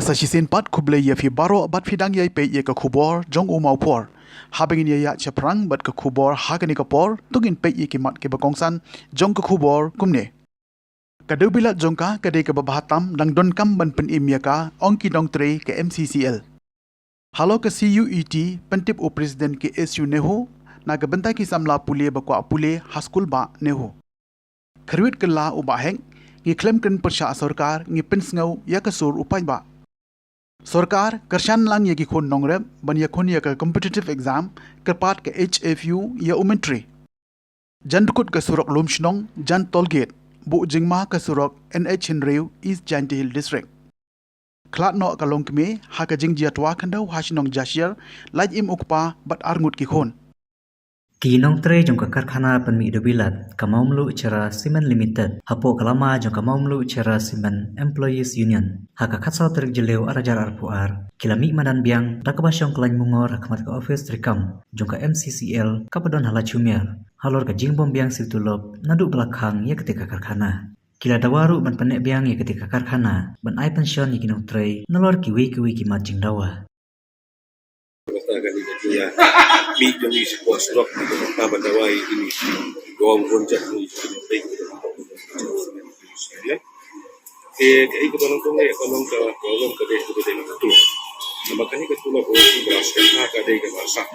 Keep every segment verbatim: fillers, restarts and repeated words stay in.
Sa shisien pat khublei ïa phi baroh bad phi dang ïai peit ïa ka khubor jong u Mawphor. Haba ngin ïa ïaid shaphrang bad ka khubor ha kane ka por, to ngin peit ïa ki mat kiba kongsan jong ka khubor kumne. Ka dewbilat jong ka ka dei kaba bha tam, dang donkam ban pynim ïa ka, ong ki nongtrei ka M C C L. Halor ka C U E T, pyntip u President K S U NEHU, na ka bynta ki samla pule ba kwah pule ha skul bah NEHU. Kyrwit kylla u Bah Hek, ngi khlem kren pyrshah sorkar, ngi pynsngew ïa ka sur u paidbah. Sorkar, kyrshan lang ïa ki khun nongrep ban ïakhun ïa ka competitive exam, kyrpad ka H F U ïa u Myntri. Jan dkut ka surok Lumshnong, jan toll gate, buh jingma ka surok N H hynriew, East Jaintia Hills District. Khlad noh ka longkmie ha ka jingjia twa khyndew ha shnong Jashiar, lait im u kpa bad arngut ki khun. Ki nongtrei jong ka karkhana pynmih dewbilat ka Mawmluh Cherra Cement Limited hapoh ka lama jong ka Mawmluh Cherra Cement Employees Union ha ka khatsaw tarik Jylliew arhajar arphew ar ki la mih madan biang da kaba shong khlaiñ mungor ha khmat ka ophis treikam jong ka M C C L kaba don ha Lachumiere halor ka jingbym biang siew tulop naduh ba la khang ïa katei ka karkhana. Ki la dawa ruh ban pynneh biang ïa katei ka karkhana ban ai pension ïa ki nongtrei nalor kiwei kiwei ki mat jingdawa. Kata ka dei ka jingïa mih jong ngi shapoh surok, kata ban dawa ïa kine ki dong bun jait jong ngi ki nongtrei. Te kaei kaba nyngkong eh ka long ka problem ka dei kaba dei ka tulop. Namar kane ka tulop ka dei kaba sah.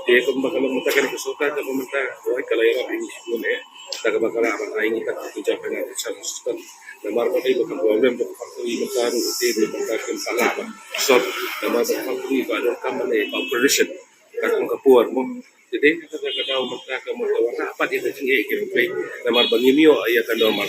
Te kumba ka long mynta kane ka sorkar kaba mynta, wai ka la ïarap ïa ngi shibun eh. Da kaba ka la ban ai ngi kat ka jingpynjah pynjah ka sah sah. Namar ba dei ba ka problem ba ka factory mynta ruh te ba mynta ka mynta la ba sort. Namar ba ka factory ba donkam mane ba operation. Ka kong ka por mo. Te dei na kata ka daw mynta ka mynta wa la pat ïa ka jingeh ki ruh pei. Namar ba ngim ïoh ïa ka normal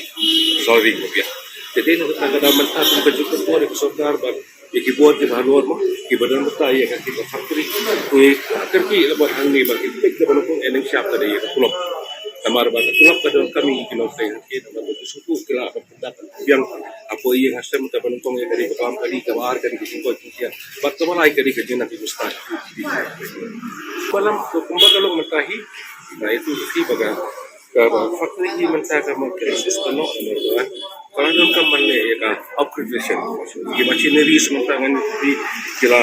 salary mo biang. Te dei na kata ka daw mynta kum ka juk ka por ïa ka sorkar ba ïa ki bor kiba halor mo, kiba don bynta ïa ka, ki ka factory. Ngi kyrpad lem bad hangne ba ki peit lem bad nyngkong eh, nyngkong shap ka dei ïa ka tulop. Namar ba ka tulop ka donkam ïa ki nongtrei, namar ba ki sngewthuh ki lah ban pyndak biang. Hapoh ïing ha sem, kaba nyngkong ïa ka dei ka bam, ka dei kaba ar, ka dei ka jingkoit jingkhiah, bad kaba lai ka dei ka jingnang ka jingstad. Kumba long mynta hi, na ïa tu hi ba ka Ka factory hi mynta ka mut ka assist ka noh, ka la donkam ban leh ïa ka upgradation. Ki machineries mynta ngan ïa ki la,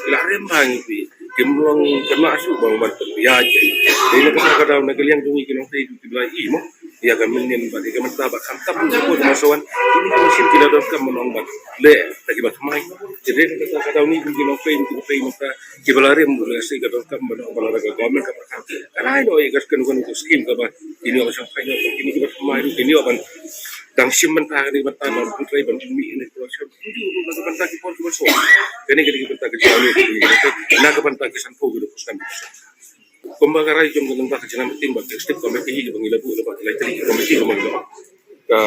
ki la rem bha ngi ki. Kim long, kim lah shuh ban ban pynbiang. Dei na kata ka daw na ka liang jong ngi ki nongtrei ki la ïohi mo ïa ka mynnin bad ïa ka mynta bad khamtam ki pud masowan. Kine ki machine ki la donkam ban ong ban leh da kiba thymmai. Dei na kata ka daw ngi ki nongtrei ki nongtrei mynta kiba la rem, lehse ka donkam ban ong ba la da ka government ka pyrkhat. Ka dei noh ïa ka kano kano ka skim kaba kine ïoh ba shong phai noh, kine kiba thymmai ruh kine ïoh ban dang shim bynta, kane bynta ban pyntrei ban pynmih ïa ka production. Kumjuh ruh na ka bynta ki por kiba shuh. Kane ka dei ka bynta ka jingïaid na ka bynta ki sanphew ki duk phew san. Kumba ka rai jong ka bynta ka jingïaid meeting bad ka executive committee kaba ngi la buh, la buh ki lai tylli ki committee kaba ngi la buh. Ka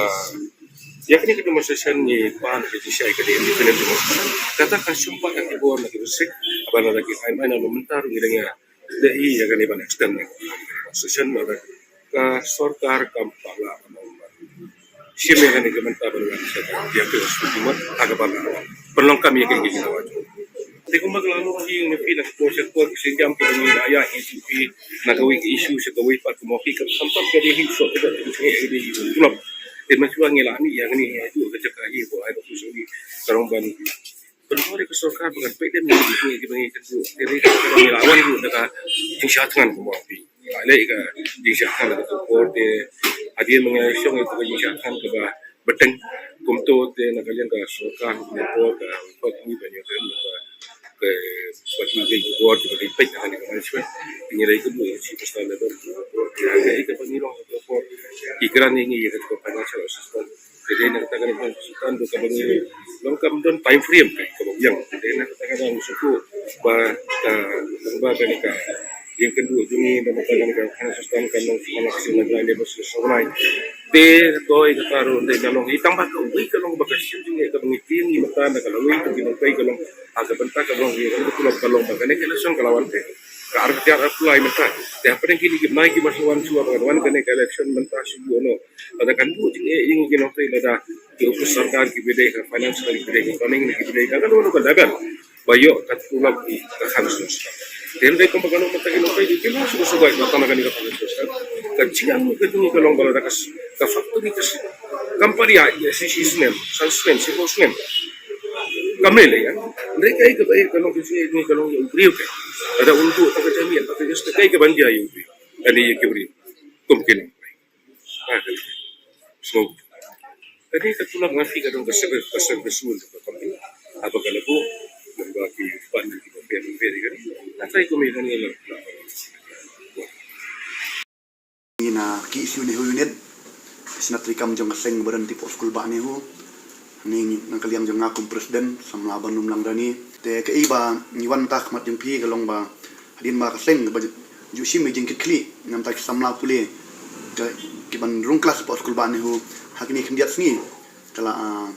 ïa kane ka demonstration ngi pan ka jingshai ka dei definite. Kata ka shim pat ka ki bor na ki district, haba la ki ai mai na mynta ruh ngi dang ïa Dei ïa kane ban extend ne session ba ka sorkar kam pat lah ban shim ïa kane ka bynta ban wan sha ka ïa ka supreme ha kaba pynlong kam ïa kane ka jingdawa. Te kumba ka la long hi ne phi na ka por sha ka por ki sengkam ki ban ïa ïa issue phi na kawei ka issue sha kawei pat, kumba phi kam pat ka dei hi shuh ka dei hi shuh. Te mynshuwa ngi la mih ïa kane ïa ka jaka hi ko ai ba ku shu ni ka long ban Pynbor ïa ka sorkar ba kan peit dem ïa ki, ïa ki ba ngi kynduh. Te dei ka ngi la wan ruh da ka jingshah thngan kumba phi. Ngi la leh ïa ka jingshah thngan da ka por te hadien ba ngi la shong ïa ka jingshah thngan kaba bteng. Kumto te na ka liang ka sorkar ka por ka, ka ngi ba ngi kynduh ka, ka, ka ngi ka por ka ngi peit ka ngi ka management. Ngi la ïa kynduh ïa ka chief minister da ka por. Ïa ka ba ngi long ka por. Ki grant ïa ngi ïa ka financial assistance. Te dei na kata ka daw Sultan, du ka ban long kam don time frame ka, ka ba biang. Te dei na kata ka daw shuku ba ka, ba ka ni ka ïing kynduh jong ngi, na kata ka ni ka khana Sultan ka long shuwa na ka shuwa na ka ni ba shuwa nai. Te to i kata ruh dei ka long i tang ba ka wei ka long ba ka shim jong ngi ka ba ngi tieng ngi mata na ka lawei ka ngi long kai ka long. Ha ka bynta ka long ngi ka kulop ka long ba ka ni ka election ka lawan te. Ka ar ka tiar ar pulai mata. Te hapdeng kini ki bnai ki ba shuwa shuwa ba ka wan ka ni ka election mata shuwa no. Lada kan buh jingeh ïa ngi ki nongtrei, lada ki office sorkar ki bidei, ka finance ki bidei, ka planning ki bidei, ka kano kano ka level ba ïoh ka tulop ki ka khan sus. Te hynrei kumba kano mynta ki nongtrei ki la shu shu bai ba tang kane ka finance sus. Ka jingangnud ka jong ngi ka long ba lada ka s-, ka factory ka s-, kam pat ïa shi shi snem, san snem, shiphew snem. Kam lei lei, eh? Hynrei kaei kaba, eh, ka long ka jingïaid, ka long ïa u briew ka. Lada un duh ta ka jingïaid, ta ka jingïaid, kaei kaban jia ïa u briew. Ani ïa ki briew. Kum kine. Ah, ka lei. Sngewbha. Kane ka tulop nga phi ka dang ka sebe, ka sebe sul ka company. Haba ka la buh, nang ba ki pan ki ba pher pher ka. Nga try kum ïa kane la. Ngi na K S U NEHU unit, sna treikam jong ka seng ba don hapoh skul bah NEHU. Ngi na ka liang jong nga kum president, samla Banlum Langdani. Te kaei ba ngi wan mynta ha khmat jong phi ka long ba hadien ba ka seng ba ju shim ïa jingkitkhlieh na bynta ki samla pule ka, ki ban rung klas hapoh skul bah NEHU. Ha kine khyndiat sngi ka la, ah,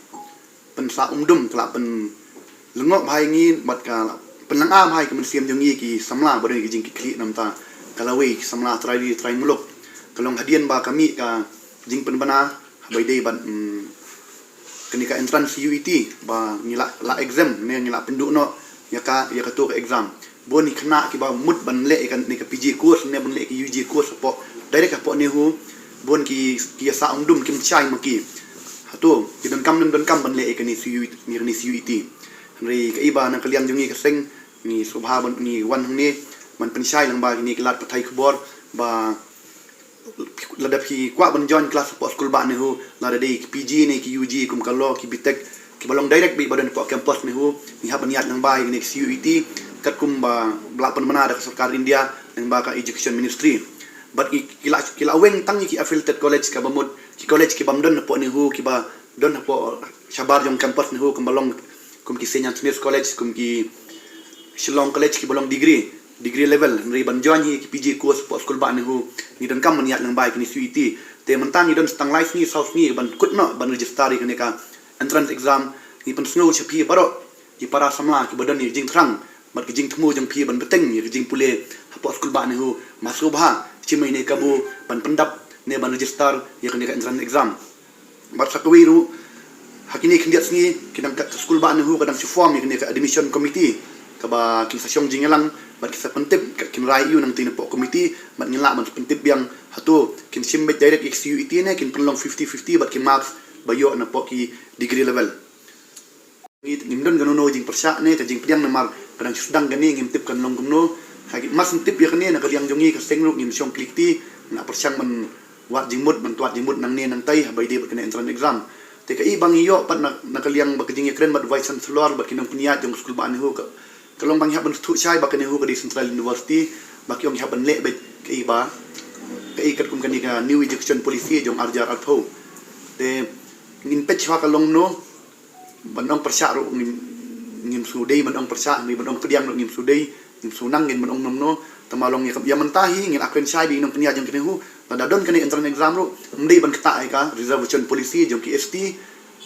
pynsah umdum, ka la pynlyngngoh bha ïa ngi bad ka la pynlyngngoh bha ïa ka mynsiem jong ngi ki samla ba don ki jingkitkhlieh na bynta ka lawei ki samla trai ri trai muluk. Ka long hadien ba ka mih ka jingpynbna haba ïadei bad, mm, kane ka entrance U E T ba ngi la, la exempt ne ngi la pynduh noh ïa ka, ïa kato ka exam. Bun ki khynnah kiba mut ban leh ïa kane ka P G course ne ban leh ïa ka U G course hapoh, direct hapoh NEHU. Bun ki, ki ïa sah umdum kim shai ma ki. Hato ki donkam, donkam ban leh ïa kane C U E T, ïa kane C U E T. Hynrei kaei ba na ka liang jong ngi ka seng ngi sngewbha ban ngi wan hangne ban pynshai lang ba kine ki lad pathai khubor ba lada phi kwah ban join klas hapoh skul bah NEHU, lada dei ki P G ne ki U G kum ka law, ki B Tech, kiba long direct beit ba don hapoh campus NEHU, ngi hap ban ïaid lang ba ïa kane ka C U E T katkum ba la pynbna da ka sorkar India lang ba ka Education Ministry. Bad ki, ki la, ki la weng tang ïa ki affiliated college kaba mut, ki college kibym don hapoh NEHU, kiba don hapoh shabar jong campus NEHU, kumba long kum ki Saint Anthony's College, kum ki Shillong College kiba long degree, degree level. Hynrei ban join hi ki P G course hapoh skul bah NEHU, ngi donkam ban ïaid lang ba ïa kine C U E T. Te mynta ngi don tang lai sngi saw sngi ban kut noh ban register ïa kane ka entrance exam. Ngi pynsngew sha phi baroh ki para samla kiba don ïa ka jingthrang bad ka jingthmu jong phi ban bteng ïa ka jingpule hapoh skul bah NEHU, ma sngewbha shim ïa kane ka kabu ban pyndap ne ban register ïa kane ka entrance exam. Bad sa kawei ruh, ha kine khyndiat sngi ki dang, ka skul bah NEHU ka dang shu form ïa kane ka admission committee kaba kin sa shong jingïalang bad kin sa pyntip, ka kin rai ïa u nangtei napoh committee bad ngin lah ban pyntip biang hato kin shim beit direct ïa ka C U E T ne kin pynlong fifty fifty bad ki marks ba ïoh napoh ki degree level. Ngi, ngim don kano kano jingpyrshah ne ka jingpdiang namar ka dang shu sdang kane, ngim tip kan long kumno. Ha ki, mas ngin tip ïa kane na ka liang jong ngi ka seng ruh ngim shong kli kti, ngi la pyrshang ban wad jingmut, ban wad jingmut nangne nangtai haba ïadei bad kane entrance exam. Te kaei ba ngi ïoh pat na, na ka liang bad ka jingïakren bad Vice Chancellor bad ki nongpynïaid jong ka skul bah NEHU ka, ka long ba ngi hap ban sngewthuh shai ba ka NEHU ka dei Central University, ba ki ong ki hap ban leh beit kaei ba, kaei katkum kane ka New Education Policy jong ar hajar arphew. Te ngin peit shuwa ka long kumno, ban ong pyrshah ruh ngim, ngim shu dei ban ong pyrshah, ngim ban ong pdiang ruh ngim shu dei, ngim shu nang ngin ban ong kumno. Tangba long ïa, ïa mynta hi ngin ïakren shai bad ki nongpynïaid jong ka NEHU, lada don kane entrance exam ruh ym dei ban ktah ïa ka reservation policy jong ki S T,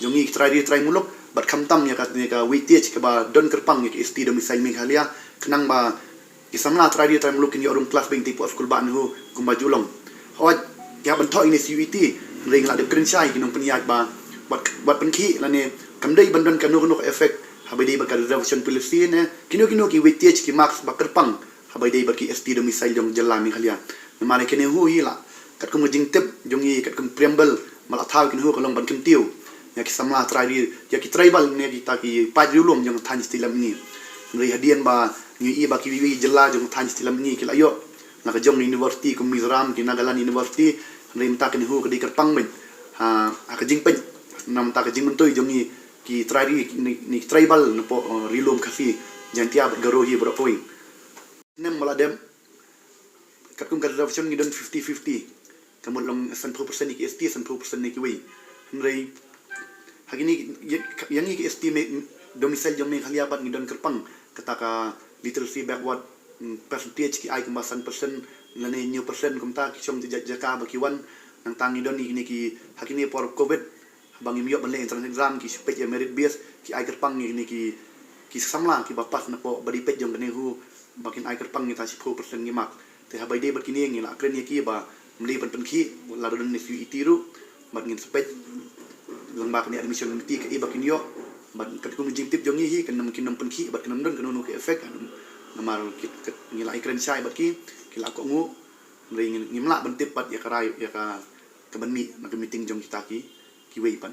jong ngi ki trai ri trai muluk, bad khamtam ïa ka, ïa ka weightage kaba don kyrpang ïa ki S T domicile Meghalaya, khnang ba ki samla trai ri trai muluk kin ïoh rung klas beit hapoh skul bah NEHU kumba ju long. Hooid, ki hap ban thoh ïa kane C U E T, hynrei ngi la dep kren shai ki nongpynïaid ba wat, wat pynkhih lane kam dei ban don kano kano ka effect haba ïadei bad ka reservation policy ne kino kino ki weightage, ki marks ba kyrpang haba ïadei bad ki S T domicile jong jylla Meghalaya. Namar ïa ka NEHU hi la, katkum ka jingtip jong ngi, katkum preamble ba la thaw ïa ka NEHU ka long ban kyntiew ïa ki samla trai ri, ïa ki tribal ne kita ki paid riewlum jong ka thaiñ Shillong ngi. Hynrei hadien ba ngi ïohi ba kiwei kiwei ki jylla jong ka thaiñ Shillong ngi ki la ïoh la ka jong university kum Mizoram, ki Nagaland University, hynrei mynta ka NEHU ka dei kyrpang beit ha, ha ka jingpeit, na bynta ka jingmyntoi jong ngi ki trai ri, ne, ne ki tribal napoh, eh, riewlum Khasi, Jaintia bad Garo hi baroh kawei. Snem ba la dep, katkum ka reservation ngi don fifty fifty. Ka mut long sanphew percent ïa ki S T, sanphew percent ïa kiwei. Hynrei ha kine, ïa, ïa ngi ki S T me, domicile jong Meghalaya pat ngi don kyrpang kata ka literacy backward, mm, percentage, ki ai kumba san percent lane hynñiew percent kumta, ki shong ja-, jaka ba ki wan. Nangta ngi don ïa kine ki, ha kine por covid, ba ngim ïoh ban leh entrance exam, ki shu peit ïa merit base, ki ai kyrpang ïa kine ki, ki samla kiba pass napoh ba dei peit jong ka NEHU, ba kin ai kyrpang ïa kita shiphew percent ki mark. Te haba ïadei bad kine ngi la kren ïa ki ba ym dei ban pynkhih, lada don ne C U E T ruh, bad ngin sa peit lang ba kane admission committee kaei ba kin ïoh, bad katkum ka jingtip jong ngi hi kan ym, kin ym pynkhih bad kan ym don kano kano ka effect. Namar ki, ki, ngi la ïakren shai bad ki, ki la kohnguh, hynrei ngim, ngim lah ban tip pat ïa ka rai, ïa ka, kaban mih na ka meeting jong kita ki, kiwei pat.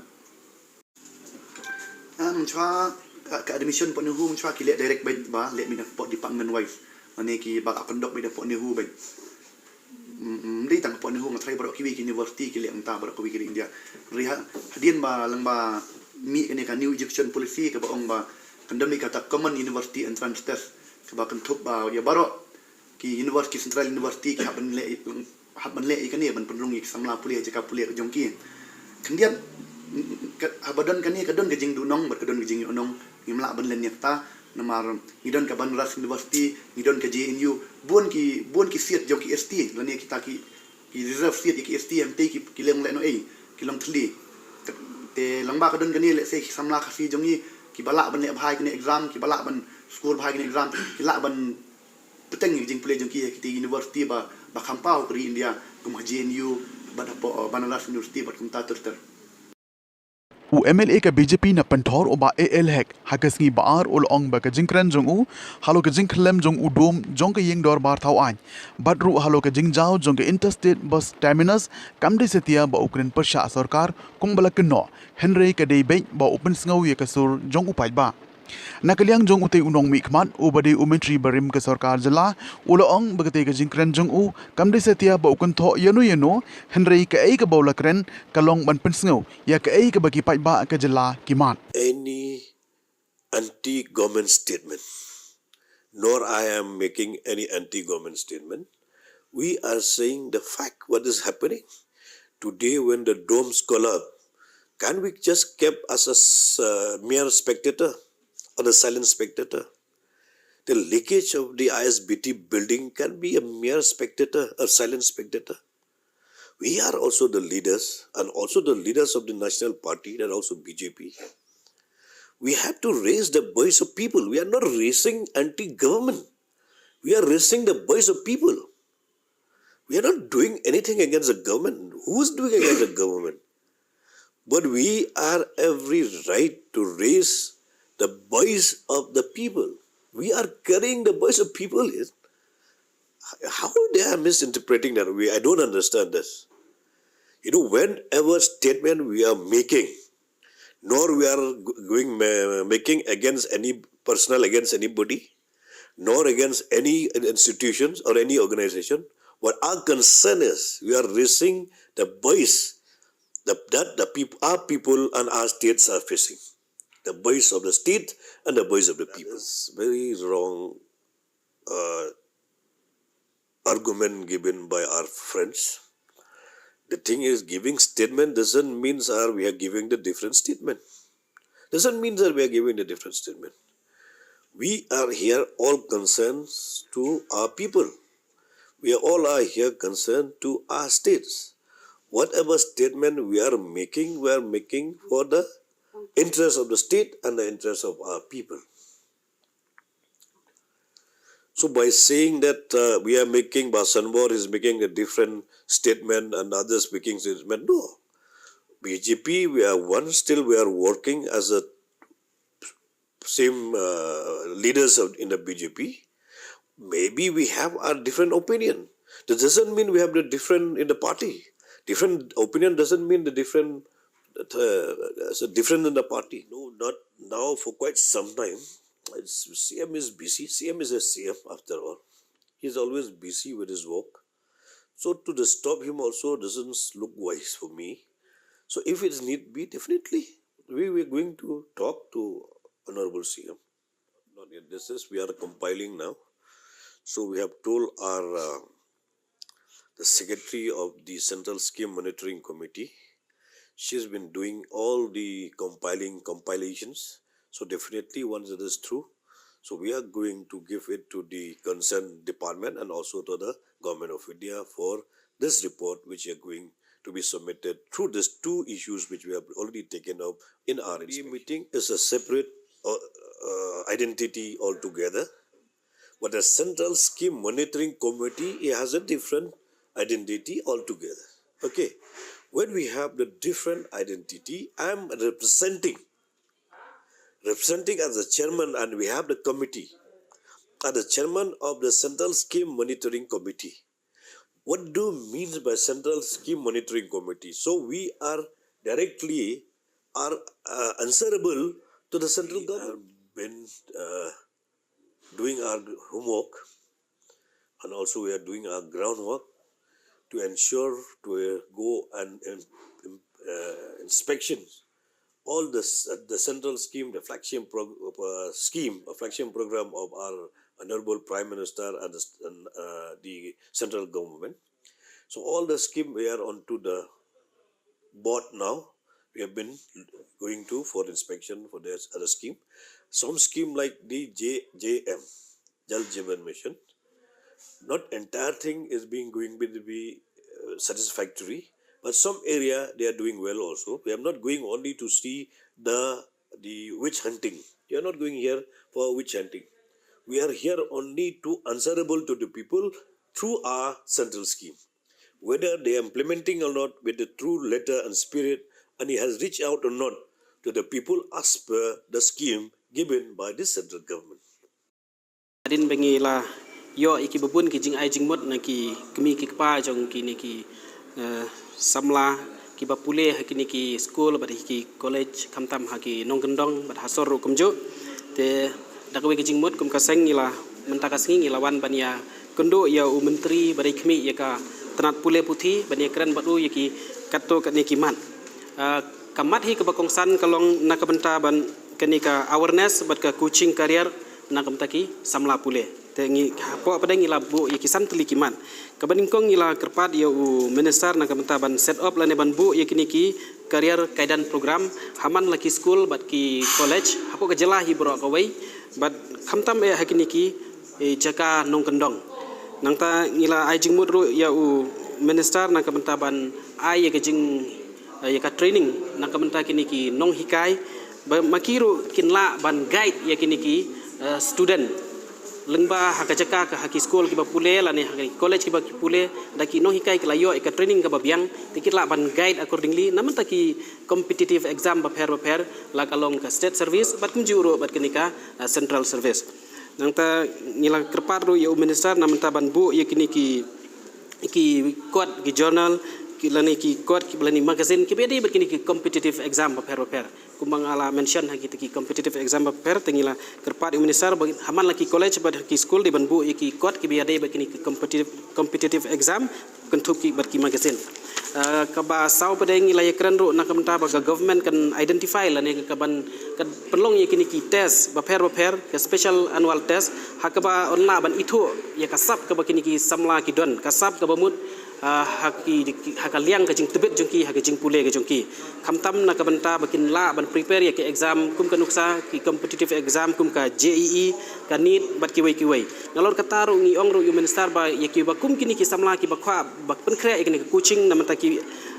Em, shuwa Ka, ka admission pok NEHU mynshwa ki leh direct beit ba leh beit na pok department wise. Lane ki ba la pyndok beit na pok NEHU beit. Mm, mm, dei tang pok NEHU, nga tharai baroh kiwei ki university ki leh mynta, baroh kiwei ki ri India. Hynrei ha, hadien ba lang ba mih kane ka new education policy kaba ong ba kan don beit kata common university entrance test kaba kynthup ba ïa baroh ki university, central university ki hap ban leh, hap ban leh ïa kane ban pynrung ïa ki samla pule ha jaka pule jong ki. Khyndiat, ka, haba don kane ka don ka jingduhnong bad ka don ka jingïohnong. Ngim lah ban len ïa kata namar ngi don ka Banaras University, ngi don ka J N U, bun ki, bun ki seat jong ki S T lane kita ki, ki reserve seat ïa ki S T, hangtei ki, ki long lehnohei, ki long thylli. Te lang ba ka don kane, lehse ki samla Khasi jong ngi kiba lah ban leh bha ïa kane exam, kiba lah ban score bha ïa kane exam, ki lah ban bteng ïa ka jingpule jong ki ha kitei university ba, ba kham paw ha ri India kum ha J N U bad hapoh, uh, Banaras University bad kumta ter ter. U M L A ka B J P na Pynthor u Bah A L Hek ha ka sngi Ba-ar u la ong ba ka jingkren jong u halor ka jingkhyllem jong u dum jong ka ïing dorbar thaw aiñ bad ruh halor ka jingjaw jong ka Interstate Bus Terminus kam dei satia ba u kren pyrshah sorkar kumba la kynnoh, hynrei ka dei beit ba u pynsngew ïa ka sur jong u paidbah. Na ka liang jong utei u nongmihkhmat uba dei u Myntri barim ka sorkar jylla, u la ong ba katei ka jingkren jong u kam dei satia ba u kynthoh ïano ïano, hynrei kaei kaba u la kren ka long ban pynsngew ïa kaei kaba ki paidbah ka jylla ki mad. Any anti-government statement, nor I am making any anti-government statement. We are saying the fact, what is happening. Today, when the domes collapse, can we just kept as a s- uh, mere spectator or a silent spectator? The leakage of the I S B T building can be a mere spectator, a silent spectator. We are also the leaders and also the leaders of the national party, that also B J P. We have to raise the voice of people. We are not raising anti-government. We are raising the voice of people. We are not doing anything against the government. Who is doing against the government? But we are every right to raise the voice of the people. We are carrying the voice of people. Is how they are misinterpreting that. We I don't understand this. You know, whenever statement we are making, nor we are going making against any personal against anybody, nor against any institutions or any organization. What our concern is, we are raising the voice that the people, our people and our states are facing. The voice of the state and the voice of the people. It's very wrong uh, argument given by our friends. The thing is, giving statement doesn't mean, sir, we are giving the different statement. Doesn't mean that we are giving the different statement. We are here all concerns to our people. We are all are here concerned to our states. Whatever statement we are making, we are making for the interest of the state and the interest of our people. So by saying that uh, we are making, Basanbor is making a different statement and others making statement, no. B J P, we are one, still we are working as a same uh, leaders of, in the B J P. Maybe we have a different opinion. That doesn't mean we have the different in the party. Different opinion doesn't mean the different uh, so different in the party. No, not now, for quite some time. It's, C M is busy. C M is a C M after all. He's always busy with his work. So to disturb him also doesn't look wise for me. So if it's need be, definitely we were going to talk to Honorable C M. Not yet. This is we are compiling now. So we have told our uh, the secretary of the Central Scheme Monitoring Committee. She's been doing all the compiling compilations. So definitely once it is through, so we are going to give it to the concerned department and also to the Government of India for this report, which are going to be submitted through these two issues which we have already taken up in our inspection. Meeting is a separate uh, uh, identity altogether. But the Central Scheme Monitoring Committee, it has a different identity altogether. Okay, when we have the different identity, I am representing, representing as the chairman, and we have the committee, as the chairman of the Central Scheme Monitoring Committee. What do you mean by Central Scheme Monitoring Committee? So we are directly are uh, answerable to the central government. been uh, doing our homework, and also we are doing our groundwork to ensure to uh, go and um, um, uh, inspection all the s- uh, the central scheme, the flagship prog- uh, scheme, a flagship program of our honorable Prime Minister and the, s- and, uh, the central government. So all the scheme we are onto the board now. We have been going to for inspection for this other scheme. Some scheme like the J J M, Jal Jeevan Mission, not entire thing is being going to be uh, satisfactory, but some area they are doing well also. We are not going only to see the the witch hunting. We are not going here for witch hunting. We are here only to answerable to the people through our central scheme, whether they are implementing or not with the true letter and spirit, and it has reached out or not to the people as per the scheme given by the central government. Hadien ba ngi la ïoh ïa ki babun ki jingai jingmut na ki kmie ki kpa jong kine ki eh, samla kiba pule ha kine ki skul bad ha ki college, khamtam ha ki nongkyndong bad ha sor ruh kumjuh. Te da kawei ka jingmut kum ka seng ngi la, mynta ka sngi ngi la wan ban ïa kynduh ïa u Myntri ba dei khmih ïa ka tnat pule puthi ban ïa kren bad u ïa ki katto katne ki mat. Ah, ka mat hi kaba kongsan ka long na ka bynta ban kane ka awareness bad ka coaching career na ka bynta ki samla pule. Te ngi hapoh pat ngi la buh ïa ki san tylli ki mat. Kaba nyngkong ngi la kyrpad ïa u minister na ka bynta ban set up lane ban buh ïa kine ki career guidance program ha man la ki skul bad ki college hapoh ka jylla hi baroh kawei, bad khamtam eh ha kine ki eh, jaka nongkyndong. Nangta ngi la ai jingmut ruh ïa u minister na ka bynta ban ai ïa ka jing eh, ïa ka training na ka bynta kine ki nonghikai ba ma ki ruh kin lah ban guide ïa kine ki eh, student lyngba ha ka jaka ka ha ki skul kiba pule lane ha ki college kiba pule, da ki nonghikai ki la ïoh ïa ka training kaba biang te ki lah ban guide accordingly na bynta ki competitive exam bapher bapher, la ka long ka state service bad kumjuh ruh bad kane ka eh, central service. Nangta ngi la kyrpad ruh ïa u minister na bynta ban buh ïa kine ki ki kot ki journal ki lane ki kot ki lane magazine kiba ïadei bad kine ki competitive exam bapher bapher. Kumba nga la mention ha kita ki competitive exam bapher te ngi la kyrpad ïa u minister ba ha man la ki college bad ki skul dei ban buh ïa ki kot kiba ïadei bad kine ki competitive competitive exam kynthup ki bad ki magazine. Eh, kaba saw pat ngi la ïakren ruh na ka bynta ba ka government kan identify lane ka ban kan pynlong ïa kine ki test bapher bapher, ka special annual test, ha kaba yn lah ban ithuh ïa ka sap kaba kine ki samla ki don, ka sap kaba mut eh, ha ki ha ka liang ka jingtbit jong ki ha ka jingpule ka jong ki. Khamtam na ka bynta ba kin lah ban prepare ïa ki exam kum ka nuksa ki competitive exam kum ka J E E, ka NEET bad kiwei kiwei. Nalor kata ruh ngi ong ruh ïa u minister ba ïa kiba kum kine ki samla kiba kwah ba pynkhreh ïa kine ki coaching na bynta ki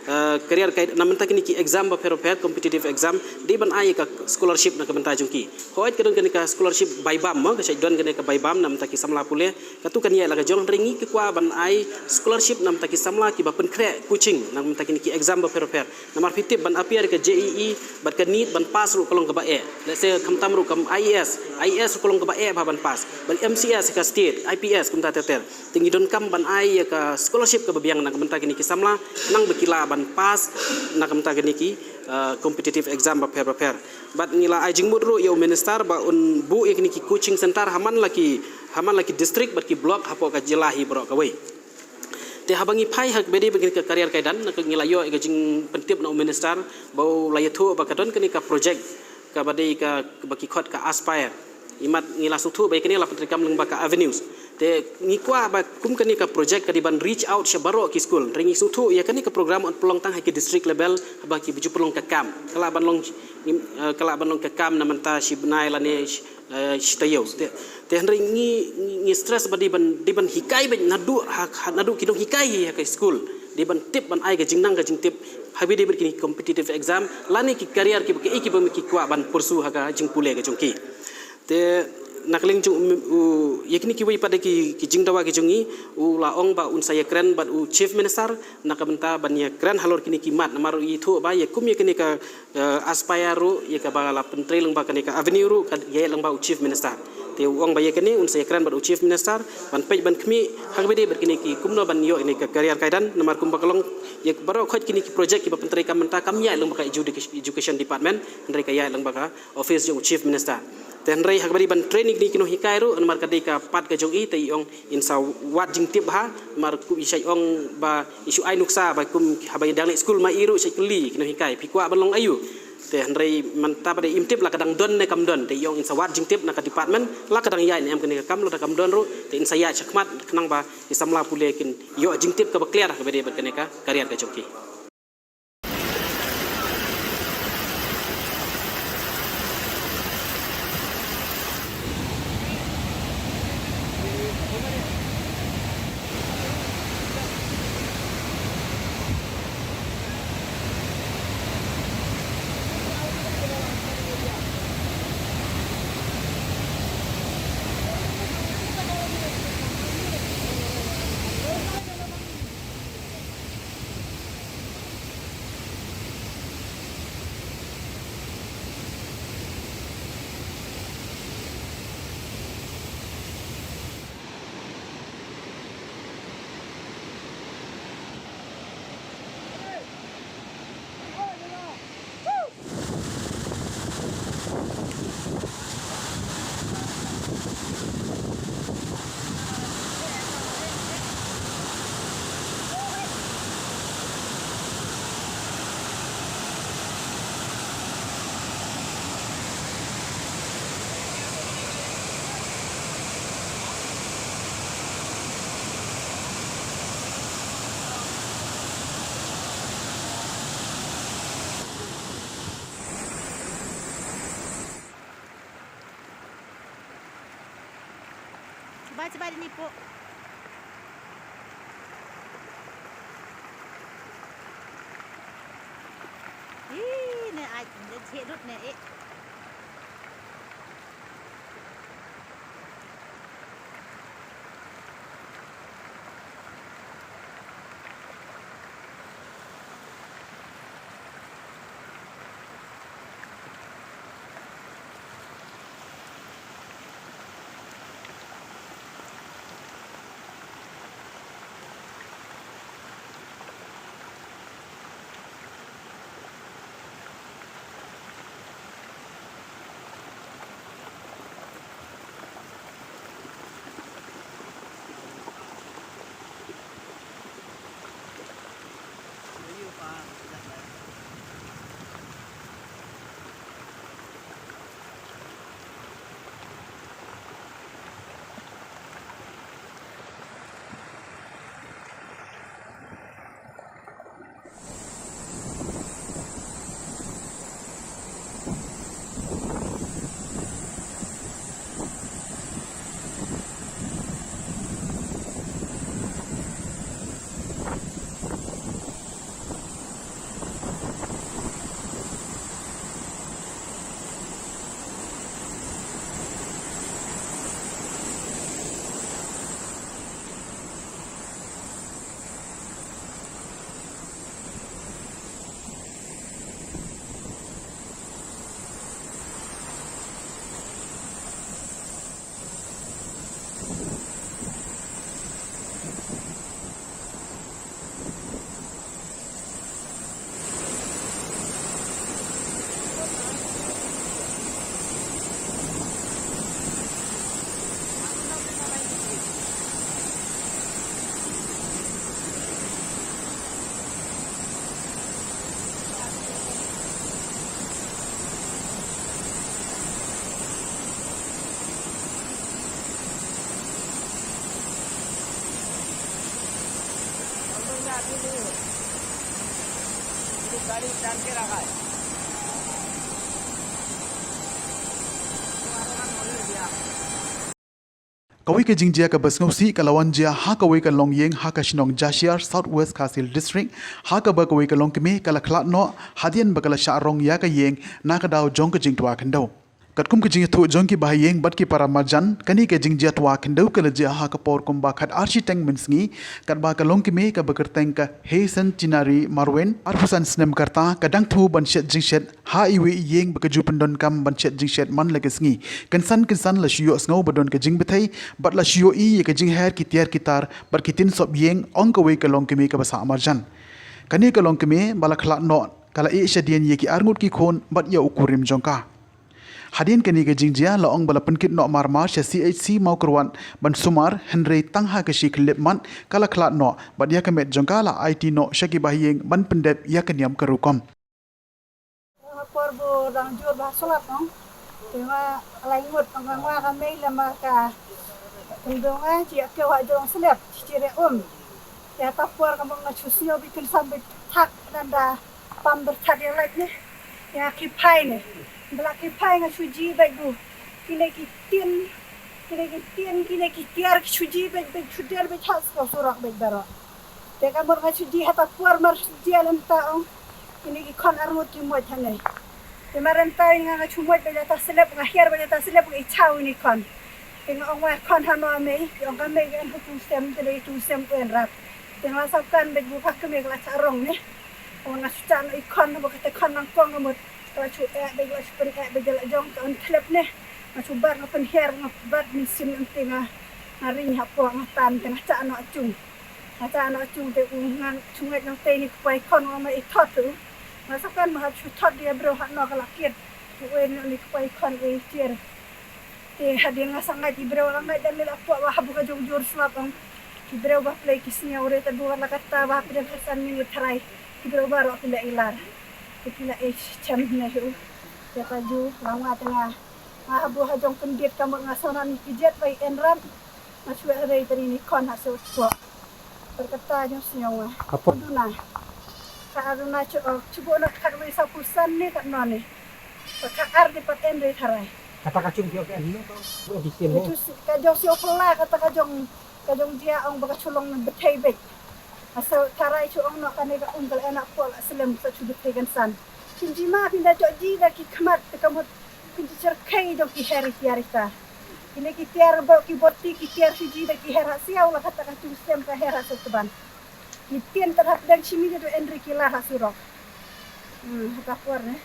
eh, career guide na bynta kine ki exam bapher bapher, competitive exam, dei ban ai ïa ka scholarship na ka bynta jong ki. Hooid ka don kane ka scholarship bai bam mo, ka shait don kane ka bai bam na bynta ki samla pule. Katu kan ïaid la ka jong, hynrei ngi ki kwah ban ai scholarship na bynta ki samla kiba pynkhreh coaching na bynta kine ki exam bapher bapher. Namar phi tip ban appear ka J E E bad ka NEET ban pass ruh ka long kaba eh. Let's say khamtam ruh kam I A S, I A S ruh ka long kaba eh bha ban pass. Bad M C S ka state, I P S kumta ter ter. Te ngi donkam ban ai ïa ka scholarship kaba biang na ka bynta kine ki samla, nang ba ki lah ban pass na ka bynta kine ki eh, competitive exam bapher bapher. Bad ngi la ai jingmut ruh ïa u minister ba un buh ïa kine ki coaching center ha man la ki ha man la ki district bad ki block hapoh ka jylla hi baroh kawei. Te haba ngi phai ha kaba ïadei bad kane ka career guidance, na ka ngi la ïoh ïa ka jingpyntip na u minister ba u la ïathuh ba ka don kane ka project kaba dei ka ba ki khot ka Aspire. Imat ngi la sngewthuh ba ïa kane la pyntreikam lyngba ka Avenues. Te ngi kwah ba kum kane ka project ka dei ban reach out sha baroh ki skul. Hynrei ngi sngewthuh ïa kane ka program yn pynlong tang ha ki district level, haba ki ba ju pynlong ka camp. Ka lah ban long, eh, ka lah ban long ka camp na mynta shi bnai lane shi, eh, shi taïew. Te, te hynrei ngi, ngi, ngi stress ba dei ban, dei ban hikai beit naduh ha, ha, naduh ki nonghikai hi ha ka skul. Dei ban tip, ban ai ka jingnang ka jingtip ha kaba ïadei bad kine ki competitive exam lane ki career kiba ki, kiba ki kwah ban pursue ha ka jingpule ka jong ki. Te na ka liang jong u, u, ïa kine kiwei pat de ki, ki jingdawa ki jong ngi, u la ong ba un sa ïakren bad u Chief Minister na ka bynta ban ïakren halor kine ki mat, namar u ithuh ba ïa kum ïa kane ka, eh, Aspire ruh, ïa kaba la pyntrei lyngba kane ka Avenue ruh ka ïaid lyngba u Chief Minister. Te u ong ba ïa kane un sa ïakren bad u Chief Minister ban peit ban khmih ha kaba ïadei bad kine ki kumno ban ïoh ïa kane ka career guidance, namar kumba ka long ïa baroh khoit kine ki project kiba pyntreikam mynta kam ïaid lang bad ka educa-, education department, hynrei ka ïaid lang bad ka office jong u Chief Minister. Te hynrei ha kaba ïadei ban train ïa kine ki nonghikai ruh, namar ka dei ka part ka jong i, te i ong in sa wad jingtip bha, namar kum i shait ong ba i shu ai nuksa ba kum haba i dang leit skul ma i ruh shait kylli ki nonghikai, phi kwah ban long aïu? Te hynrei mynta ba dei im tip la ka dang don ne kam don, te i ong in sa wad jingtip na ka department la ka dang ïaid ne em kane ka kam, lada kam don ruh te in sa ïaid shakhmat khnang ba ki samla pule kin ïoh jingtip kaba clear kaba dei bad kane ka career ka jong ki. Cuba, cuba dini, Puk. Ih, ne ai, ne cek dut ne, eh. Kawei ka jingjia kaba sngewsih ka la wan jia ha kawei ka longïing ha ka shnong Jashiar, South West Khasi Hills District, ha kaba kawei ka longkmie ka la khlad noh hadien ba ka la shah rong ïa ka ïing na ka daw jong ka jingtwa khyndew. Katkum ka jingïathuh jong ki bahaïing bad ki para marjan, kane ka jingjia twa khyndew ka la jia ha ka por kumba khat ar shiteng mynsngi, katba ka longkmie kaba kyrteng ka Hei Centenary Marwein, arphew san snem ka rta, ka dang thmu ban shet jingshet ha iwei i ïing ba ka ju pyndonkam ban shet jingshet man la ka sngi. Kynsan kynsan la shu ïohsngew ba don ka jingbthei bad la shu ïohi ïa ka jingher ki tiar ki tar bad ki tin sop ïing, ong kawei ka longkmie kaba sah marjan. Kane ka longkmie ba la khlad noh ka la ïeh shadien ïa ki arngut ki khun bad ïa u kurim jong ka. Hadien kane ka jingjia la ong ba la pynkit noh marmar sha C H C Mawkyrwat ban sumar, hynrei tang ha ka shi khyllipmat ka la khlad noh bad ïa ka met jong ka la aiti noh sha ki bahaïing ban pyndep ïa ka niam ka rukom. Ha por ba dang jur ba slap ong. Te ma lai ngut ong ka ngwa ka mei lama ka. Kyndoh nga ji ake wa jong slep ji re um. Te ha ta por ka mong nga chu sngew bit kynsan bit thak nanda pam bit thak ïa lait ne. Ïa ki phai ne. Bla ki phai nga chu ji bit bu. Kine ki tin, kine ki tin, kine ki tiar ki chu ji bit bit chu der bit thak surok bit baroh. Te ka mut nga shu ji ha ta por mar shu ji lem ta ong. Kine ki khon arngut ki mot hangne. Te mar lem ta nga nga shu mot ba ja ta slep nga hiar ba ja ta slep nga i chaw ini khon. Te nga ong wa khon ha no mei, ki ong ka mei ka en hu tu sem te dei tu sem u en rap. Te nga sap kan bej bu ka kmie ka la cha rong ne. Ong nga shu cha no i khon ba ka te khon nang kong ka mut. Ka la shu eh bej la shu pen eh bej la jong ka on slep ne. Nga shu bat nga pen hiar nga bat ni sim ente nga. Nga ring ha po nga tan te nga cha no achung. Nga cha no achung te u ngan chunget nang te ni kpai khon wa ma i thot tu. Nga sa kan ma hap chu thot dia bro ha no ka la kiet. Tu e ni kpai khon e tier. Te hadien nga sa ngai i bro la ngai dan ni la po wa habu ka jong jur slap ang. Ki bro ba play ki sniaw re ta duar la kata ba hap den ka san ni tharai. Ki bro ba ro ki la ilar. Te ki la e chem ne hu. Te ta ju la nga te nga. Nga habu ha jong kendit ka mut nga sona ni ki jet bai en ran. Nga shu rei tari ni khon ha shu shu. Perkata jong sniaw nga. Apo? Aduna. Ka aduna chu, oh, chu bu na khat wei sa pusan ni kat no ni. Ka ar di pat en rei tharai. Kata ka chung pio ka en ni to. Bu di kin ni. Chu si, ka jong sniaw pula kata ka jong, ka jong dia ong ba ka chu long bethei bej. Asa tharai chu ong no kane ka um ka la en a pol a selem sa chu bethei kan san. Kin ji ma pin da jok ji da ki khmat te ka mut kin ji cherkhei jong ki her ki arita. Kine ki tiar ba ki boti ki tiar shu ji da ki her ha siaw la kata ka chung sem ka her ha sotban. Ki tien ta hap dang chimi da do en ri ki la ha surok. Hmm, ha ta por ne.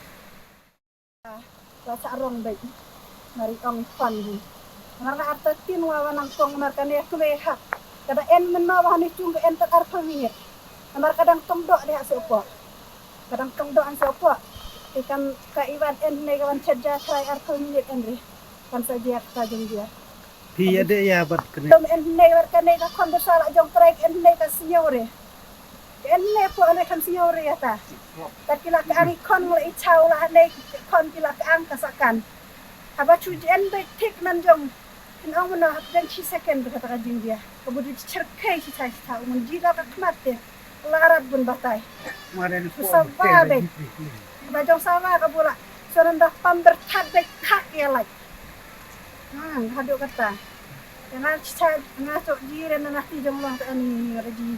La cha rong bej. Mari ong i khon hi. Mar nga arta tin wa wa nang kong mar kane kwe hap. Kada en men ma wa ni chung ka en ta arphew minit. Mar kadang tong dok de ha se opo. Kadang tong dok an se opo. Te kan ka iwan en ne ka wan chet ja trai arphew minit en ri. Kan sa jia ka jong jia. Phi ïa dei ïa bad kane. Tom en ne war kane ka khon da sala jong trai en ne ka senior re. Ka en ne po ne kan senior re ïa ta. Tat ki la ka ang i khon la i chaw la ne khon ki la ka ang ka sa kan. Haba chu en be thik nan jong. Kin ong na hap den chi second ka ta ka jing dia. Ka bu di cher kai chi chai chi ta un ji la ka khmat te. La rat bun batai. Maren ku sa ba be. Ba jong sa ba ka bu la. So nan da pam ber that be khak ïa lai. Ha, haduh kata. Nga cha nga chok ji re na nati jong long ta ani ni raji.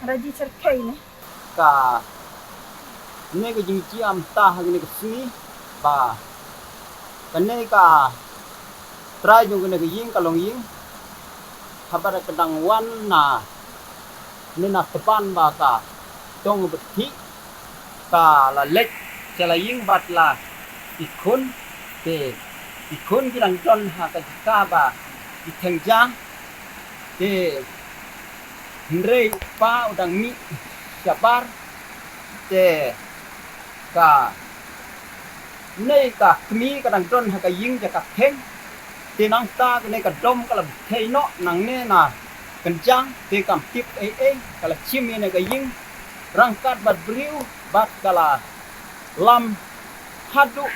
Raji cherkei ni. Ka ne ka jingjiam ta ha ne ka sngi ba ka ne ka trai jong ka ne ka ïing ka long ïing. Haba da ka dang wan na ne na tepan ba ka dong beti ka la lek sha la ïing bad la i khun te i khun ki dang don ha ka jaka ba i theng ja te hynrei u pa u dang mih shabar te ka nei ka kmie ka dang don ha ka ïing jaka theng. Te nangta kane ka dom ka la bthei noh nangne na kynjang te kam tip ei ei ka la chim ïa ne ka ïing rangkat bad briew bad ka la lam haduh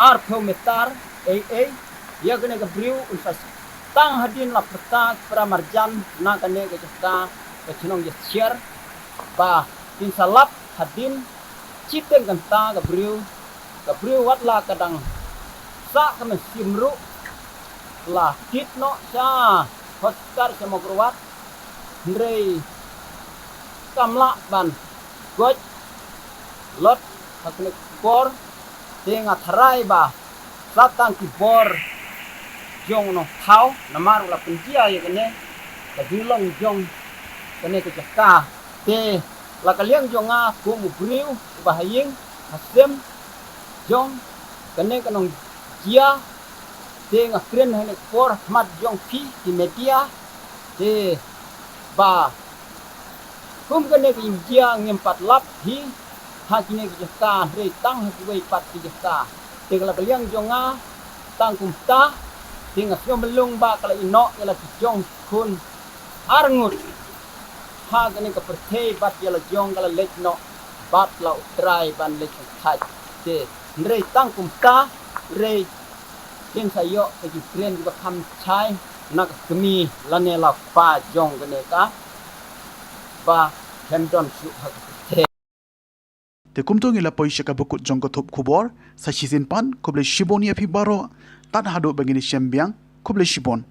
arphew meter ei ei ïa kane ka briew un sa tang hadien la pyrta para marjan na kane ka jaka ka chnong Jachiar ba kin sa lap hadien chiteng kynta ka briew ka briew wat la ka dang sah ka mynsiem ruh la kit noh sha hospital sha Mawkyrwat hynrei kam lah ban goit lot ha kane ka por te nga tharai ba Sa tang ki bor jong u nongthaw, namar u la pynjia ïa kane ka jinglong jong kane ka jaka. Te la ka liang jong nga kum u briew uba ha ïing ha sem jong kane ka nongjia, te nga kren ha kane ka por ha khmat jong phi ki media, te ba kum kane ka jingjia ngim pat lap hi ha kine ki jaka, hynrei tang ha kiwei pat ki jaka. Te la ka liang jong nga tang kumta, te nga sngew mlung ba ka la ïehnoh ïa la ki jong khun arngut ha kane ka pyrthei, bad ïa la jong ka la leit noh bad la U Trai ban leit shongthait. Te hynrei tang kumta, hynrei kin sa ïoh ka jingkren kiba kham shai na ka kmie lane la u kpa jong kane ka ba khlem don shuh ha ka pyrthei. Te kumto ngi la poi sha kaba kut jong ka thup khubor. Sa shisien pat, khublei shibun ïa phi baroh. Tad haduh ba ngin ïashem biang, khublei shibun.